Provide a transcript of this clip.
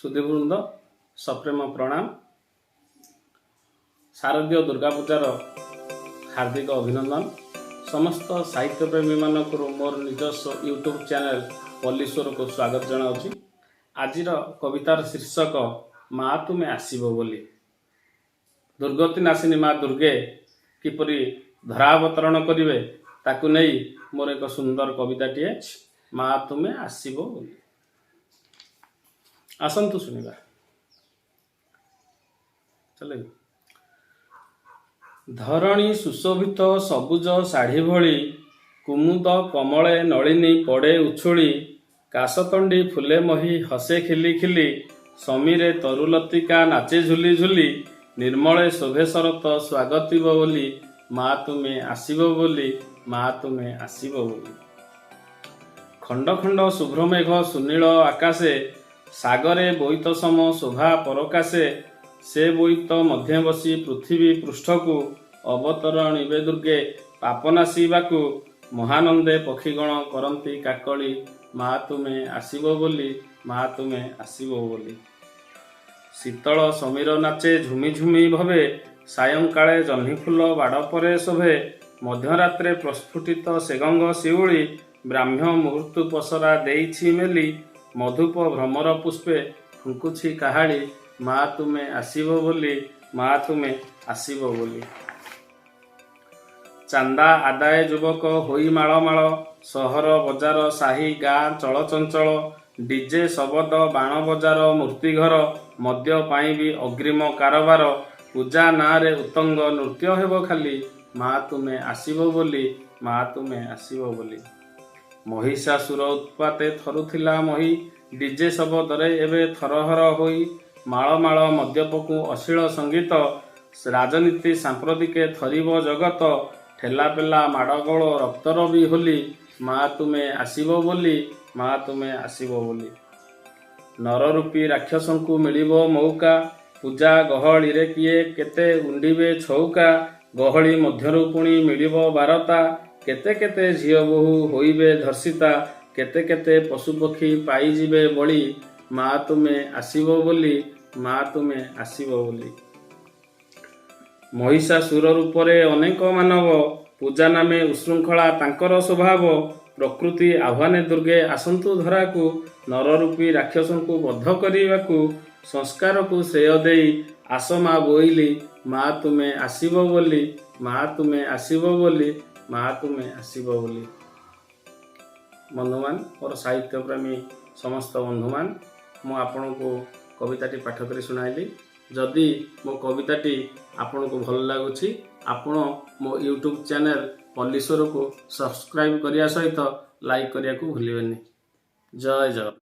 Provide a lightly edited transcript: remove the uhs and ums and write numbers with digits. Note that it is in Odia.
ସୁଧୀବୃନ୍ଦ, ସପ୍ରେମ ପ୍ରଣାମ। ଶାରଦୀୟ ଦୁର୍ଗା ପୂଜାର ହାର୍ଦ୍ଦିକ ଅଭିନନ୍ଦନ। ସମସ୍ତ ସାହିତ୍ୟ ପ୍ରେମୀମାନଙ୍କର ମୋର ନିଜସ୍ୱ ୟୁଟ୍ୟୁବ୍ ଚ୍ୟାନେଲ୍ ପଲ୍ଲୀଶ୍ୱରକୁ ସ୍ୱାଗତ ଜଣାଉଛି। ଆଜିର କବିତାର ଶୀର୍ଷକ "ମା ତୁମେ ଆସିବ ବୋଲି"। ଦୁର୍ଗତି ନାଶିନୀ ମା ଦୁର୍ଗେ କିପରି ଧରାବତରଣ କରିବେ, ତାକୁ ନେଇ ମୋର ଏକ ସୁନ୍ଦର କବିତାଟିଏ, "ମା ତୁମେ ଆସିବ ବୋଲି"। ଆସନ୍ତୁ ଶୁଣିବା। ଚାଲେ। ଧରଣୀ ସୁଶୋଭିତ ସବୁଜ ଶାଢ଼ୀ ଭଳି, କୁମୁଦ କମଳେ ନଳିନୀ ପଡ଼େ ଉଛୁଳି, କାଶତଣ୍ଡି ଫୁଲେ ମହି ହସେ ଖିଲି ଖିଲି, ସମୀରେ ତରୁଲତିକା ନାଚେ ଝୁଲି ଝୁଲି, ନିର୍ମଳେ ଶୋଭେ ଶରତ ସ୍ୱାଗତିବ ବୋଲି, ମା ତୁମେ ଆସିବ ବୋଲି, ମା ତୁମେ ଆସିବ ବୋଲି। ଖଣ୍ଡ ଖଣ୍ଡ ଶୁଭ୍ର ମେଘ ସୁନୀଳ ଆକାଶେ, ସାଗରେ ବୋଇତ ସମ ଶୋଭା ପରକାଶେ, ସେ ବୋଇତ ମଧ୍ୟେ ବସି ପୃଥିବୀ ପୃଷ୍ଠକୁ ଅବତରଣିବେ ଦୁର୍ଗେ ପାପ ନାଶିବାକୁ, ମହାନନ୍ଦେ ପକ୍ଷୀଗଣ କରନ୍ତି କାକଳି, ମା ତୁମେ ଆସିବ ବୋଲି, ମା ତୁମେ ଆସିବ ବୋଲି। ଶୀତଳ ସମୀର ନାଚେ ଝୁମି ଝୁମି ଭବେ, ସାୟଂକାଳେ ଜହ୍ନିଫୁଲ ବାଡ଼ ପରେ ଶୋଭେ, ମଧ୍ୟରାତ୍ରେ ପ୍ରସ୍ଫୁଟିତ ସେ ଗଙ୍ଗ ଶିଉଳି, ବ୍ରାହ୍ମ ମୁହୂର୍ତ୍ତୁ ପସରା ଦେଇଛି ମେଲି, ମଧୁପ ଭ୍ରମର ପୁଷ୍ପେ ଫୁଙ୍କୁଛି କାହାଳି, ମା ତୁମେ ଆସିବ ବୋଲି, ମା ତୁମେ ଆସିବ ବୋଲି। ଚାନ୍ଦା ଆଦାୟ ଯୁବକ ହୋଇ ମାଳ ମାଳ, ସହର ବଜାର ସାହି ଗାଁ ଚଳଚଞ୍ଚଳ, ଡିଜେ ଶବଦ ବାଣ ବଜାର ମୂର୍ତ୍ତି ଘର, ମଦ୍ୟ ପାଇଁ ବି ଅଗ୍ରିମ କାରବାର, ପୂଜା ନାଁରେ ଉତ୍ତଙ୍ଗ ନୃତ୍ୟ ହେବ ଖାଲି, ମା ତୁମେ ଆସିବ ବୋଲି, ମା ତୁମେ ଆସିବ ବୋଲି। ମହିଷାସୁର ଉତ୍ପାତେ ଥରୁଥିଲା ମହି, ଡିଜେ ଶବଦରେ ଏବେ ଥରହର ହୋଇ, ମାଳ ମାଳ ମଦ୍ୟପକୁ ଅଶ୍ଳୀଳ ସଙ୍ଗୀତ, ରାଜନୀତି ସାମ୍ପ୍ରତିକେ ଥରିବ ଜଗତ, ଠେଲାପେଲା ମାଡ଼ଗୋଳ ରକ୍ତର ବି ହୋଲି, ମା ତୁମେ ଆସିବ ବୋଲି, ମା ତୁମେ ଆସିବ ବୋଲି। ନରରୂପୀ ରାକ୍ଷସଙ୍କୁ ମିଳିବ ମଉକା, ପୂଜା ଗହଳିରେ କିଏ କେତେ ଉଣ୍ଡିବେ ଛଉକା, ଗହଳି ମଧ୍ୟରୁ ପୁଣି ମିଳିବ ବାରତା, କେତେ କେତେ ଝିଅ ବୋହୂ ହୋଇବେ ଧର୍ଷିତା, କେତେ କେତେ ପଶୁପକ୍ଷୀ ପାଇଯିବେ ବଳି, ମା ତୁମେ ଆସିବ ବୋଲି, ମା ତୁମେ ଆସିବ ବୋଲି। ମହିଷାସୁର ରୂପରେ ଅନେକ ମାନବ, ପୂଜା ନାମେ ଉଶୃଙ୍ଖଳା ତାଙ୍କର ସ୍ୱଭାବ, ପ୍ରକୃତି ଆହ୍ୱାନେ ଦୁର୍ଗେ ଆସନ୍ତୁ ଧରାକୁ, ନରରୂପୀ ରାକ୍ଷସଙ୍କୁ ବଧ କରିବାକୁ, ସଂସ୍କାରକୁ ଶ୍ରେୟ ଦେଇ ଆସ ମା ବୋଇଲି, ମା ତୁମେ ଆସିବ ବୋଲି, ମା ତୁମେ ଆସିବ ବୋଲି, ମା ତୁମେ ଆସିବ ବୋଲି। ବନ୍ଧୁମାନ, ମୋର ସାହିତ୍ୟ ପ୍ରେମୀ ସମସ୍ତ ବନ୍ଧୁମାନ, ମୁଁ ଆପଣଙ୍କୁ କବିତାଟି ପାଠ କରି ଶୁଣାଇଲି। ଯଦି ମୋ କବିତାଟି ଆପଣଙ୍କୁ ଭଲ ଲାଗୁଛି, ଆପଣ ମୋ ୟୁଟ୍ୟୁବ୍ ଚ୍ୟାନେଲ୍ ପଲ୍ଲୀଶ୍ୱରକୁ ସବସ୍କ୍ରାଇବ୍ କରିବା ସହିତ ଲାଇକ୍ କରିବାକୁ ଭୁଲିବେନି। ଜୟ ଜଗନ୍ନାଥ।